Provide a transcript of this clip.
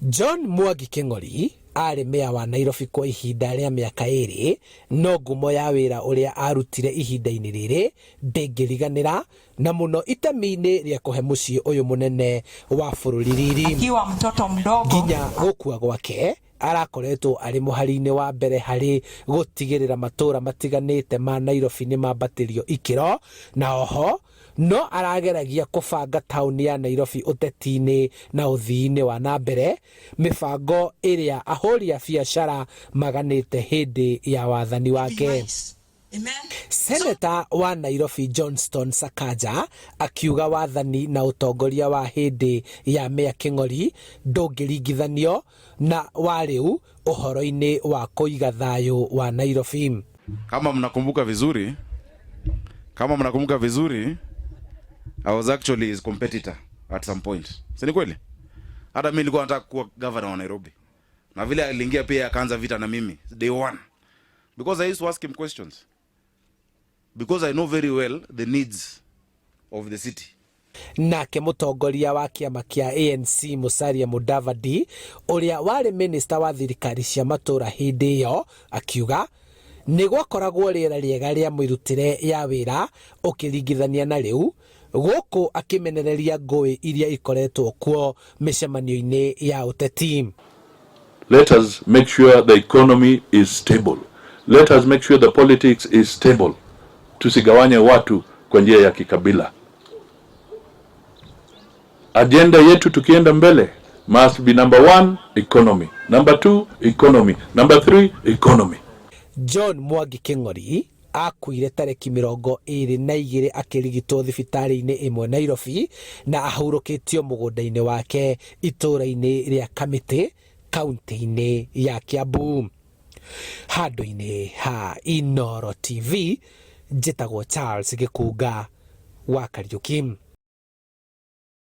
John Mwangi Kĩng'ori aarĩ meya wa Nairobi kwa ihinda rĩa mĩaka ĩrĩ, no ngumo ya wĩra ũrĩa arutire ihinda-inĩ rĩrĩ ndĩngĩriganĩra, na mũno itemi-inĩ rĩa kũhe mũciĩ ũyũ mũnene wa bũrũri riri. Akiwa mtoto mdogo. Nginya gũkua gwake, arakoretwo arĩ mũhari-inĩ wa mbere harĩ gũtigĩrĩra matũũra matiganĩte ma Nairobi nĩ mambatĩrio ikĩro, na oho no arageragia kũbanga taũni ya Nairobi ũteti-inĩ na ũthii-inĩ wa na mbere, mĩbango ĩrĩa ahũri a biacara maganĩte hĩndĩ ya wathani wake. Seneta wa Nairobi Johnston Sakaja akiuga wathani na ũtongoria wa hĩndĩ ya Meya Kĩng'ori ndũngĩringithanio na wa rĩu ũhoro-inĩ wa kũiga thayũ wa Nairobi. Kama mnakumbuka vizuri, kama mnakumbuka vizuri, I was actually his competitor at some point. Si ni kweli? Hata mimi nilikuwa nataka kuwa governor wa Nairobi. Na vile aliingia pia akaanza vita na mimi day one. Because I used to ask him questions. Because I know very well the needs of the city. Nake mũtongoria wa kĩama kĩa ANC Musalia Mudavadi ũrĩa warĩ minista wa thirikari cia matũũra hĩndĩ ĩyo akiuga nĩ gwakoragwo rĩera rĩega rĩa mĩrutĩre ya wĩra ũkĩringithania na rĩu, gũkũ akĩmenereria ngũĩ iria ikoretwo kuo mĩcemanio-inĩ ya ũteti. Let us make sure the economy is stable. Let us make sure the politics is stable. Tusigawanye watu kwa njia ya kikabila. Agenda yetu tukienda mbele must be number one, economy. Number two, economy. Number three, economy. John Mwangi Kĩng'ori akuire tarĩki 22 akĩrigitwo thibitarĩ-inĩ ĩmwe Nairobi na ahurũkĩtio mũgũnda-inĩ wake itũũra-inĩ rĩa Kamĩtĩ kaunti-inĩ ya Kiambu. Handũ-inĩ ha Inooro TV, njĩtagwo Charles Gĩkunga wa Kariũki.